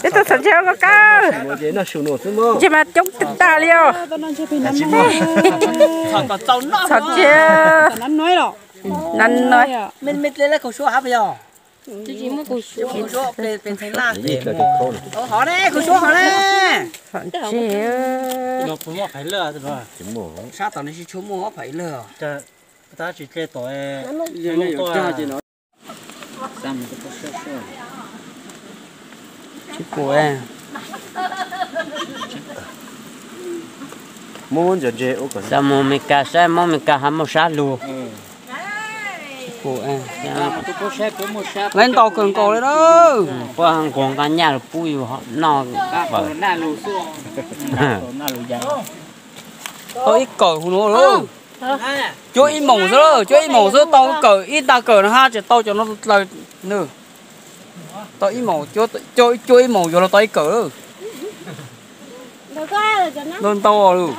Peb tuaj txhom ntses ua ko kaw. Ntses mas coob tag li os. Txhom ntses. Nab no. Txhom ntses. Tsis pum. Mus Meskas saib, Hmoob Meskas ho muaj sab lug. Lawv ntau kawg nkaus li na. Puab nquag nqa nyaj los pub yus noj. Tau ib kawm huv nuav lawm. Cuab ib moos xwb, cuab ib moos xwb tau kawm ib tag kawm no hab tseem tau cov no dlaws. Tau ib moos, cuab ib moos yuav luag tau ib kawm lawm. Ntau ntau lawm.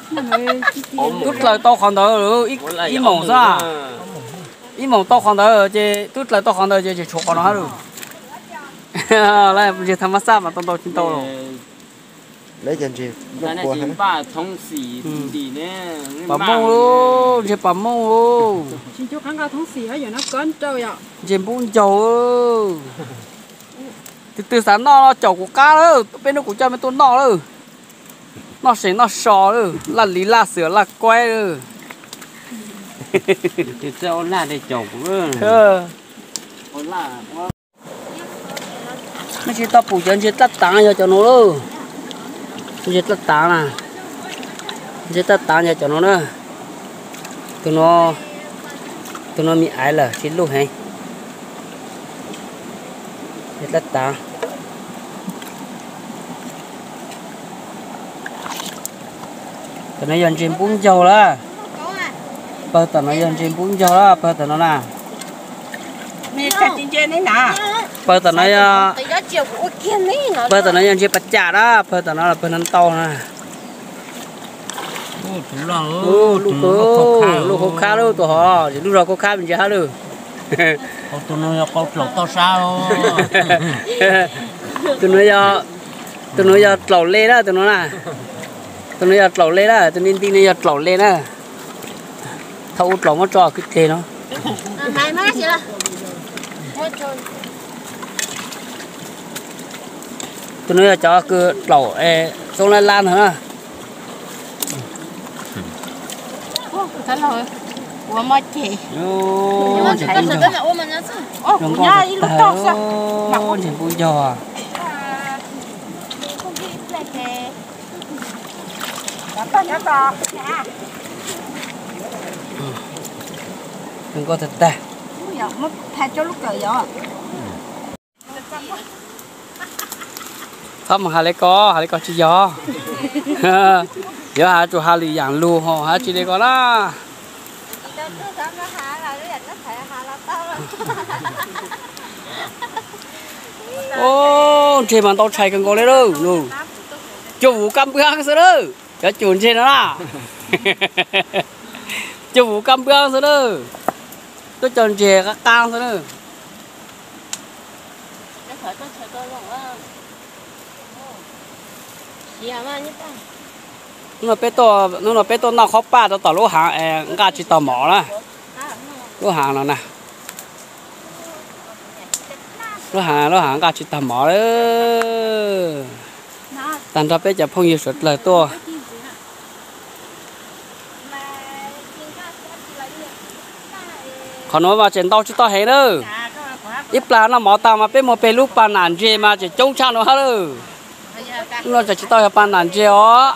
Twb dlaws tau qhov ntawd lawm, ib moos xwb. Ib moos tau qhov ntawd ces twb dlaws tau qhov ntawd ces tseem tshuav qhov no hab lawm. Ntses thas mas xaj mas tau ntau tsis ntau lawm. Pas mooj, ntses pas mooj. Ntses npub ncaug. Tus twg xav noj caum kuv qab lawm, peb hnub kuv coj mej tuaj noj lawm. Noj seem noj so lawm, laj lis laj xwm laj kuaib lawm. Mej tsis tau pum cov ntses dlab taav yog cov nuav lawm. Ntses dlab taav na, ntses dlab taav yog cov nuav na. Tus nuav, tus nuav me aiv lawm tsis luj heev. Ntses dlab taav. Tam no yog ntses npub ncaug lawm. Pawg tam no yog ntses npub ncaug lawm, pawg tam no na. Pawg tam no yog, pawg tam no yog ntses pas cam na, pawg tam no los pawg no ntau na. Luj khaub khab lawm, tus hov, lub zog khaub khab me ntsis hab lawm. Tus nuav yog, tus nuav yog dlaum le na, tus nuav na. Tus nuav yog dlaum le na, tus nti nti no yog dlaum le na. Thaum ub dlaum muab tso kwj teg no. Tus nuav yog cov kws dlaum xoob lab lab ntawd na. Zoo nkauj tag, ntses npub ncaug. Zoo nkauj tag tag. Txhob mus has le ko, has le ko tsis yog. Yuav has tsuas has lwm yaam lug ho has tsis le ko na. Ub, ntseg mas ntau tshais kawg nkaus le lawm. Cuaj vuv kab npwab xwb lawm, cov cuam ntseg no na. Cuaj vuv kab npwab xwb lawm, tuaj cov ntseg qab qab xwb lawm. Hnub no peb tuaj noj qhob paj rau tom lub haav es nqaj tsis tau mov na. Lub haav no na, lub haav, lub haav nqaj tsis tau mov lawm. Tag nrho peb cov phooj ywg suav dlawg tuaj. Qhov nuav mas tseem ntau tsis tau heev lawm. Ib plag noj mov tag mas peb mus peg lub pag nam ntseg mas tseem coob tshaj nuav hab lawm. Lub no tseem tsis tau yog pag nam ntseg os.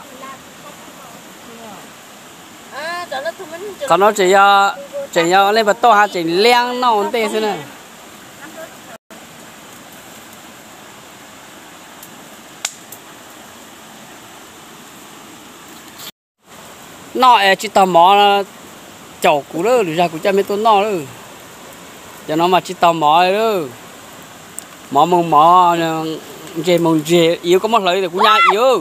Qhov no tseem yog, tseem yog leej pas tauj hab tseem liab noj ua ntej xwb na. Noj es tsis tau mov, caum kuv lawm, lwm zag kuv coj mej tuaj noj lawm. Cov no mas tsis tau mov lawm. Mov moog mov, ntseg moog ntseg, iv koj muab hlawv li kuv nyab iv.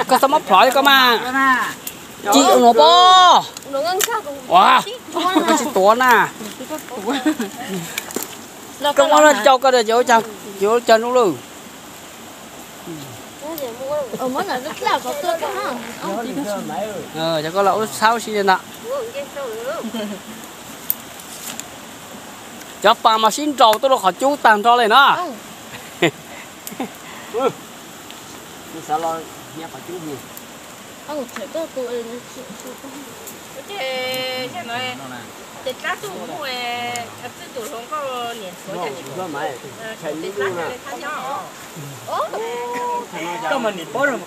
Koj txhob muab plhov li koj mas. Ci nuav pob. Ua, koj tsis tuav na. Koj muab lub cau koj, ces ua cas zoo lawm. Cov pas mas sib nraus tuaj rau qhov cub tag nrho li no.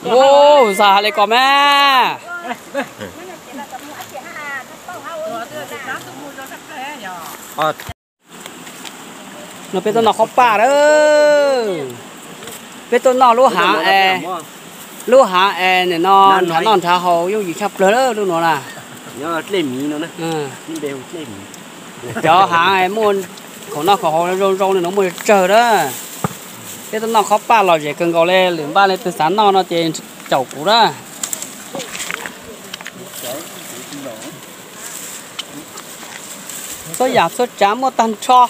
Ua, xav hais li ko mas. No peb tuaj noj qhob paj lawm. Peb tuaj noj lub haav es, lub haav es nim no nrhav noj nrhav haus yooj yim tshaj plawg lawm lub nuav na. Cov haav es muaj khoom noj khoom haus zoo zoo li no muaj tsawg na. Peb tuaj noj qhob paj lom zem kawg nkaus li, lwm npaj leej twg xav noj no ces caum kuv na. Txhua yam txhua tsav muaj tag nrho.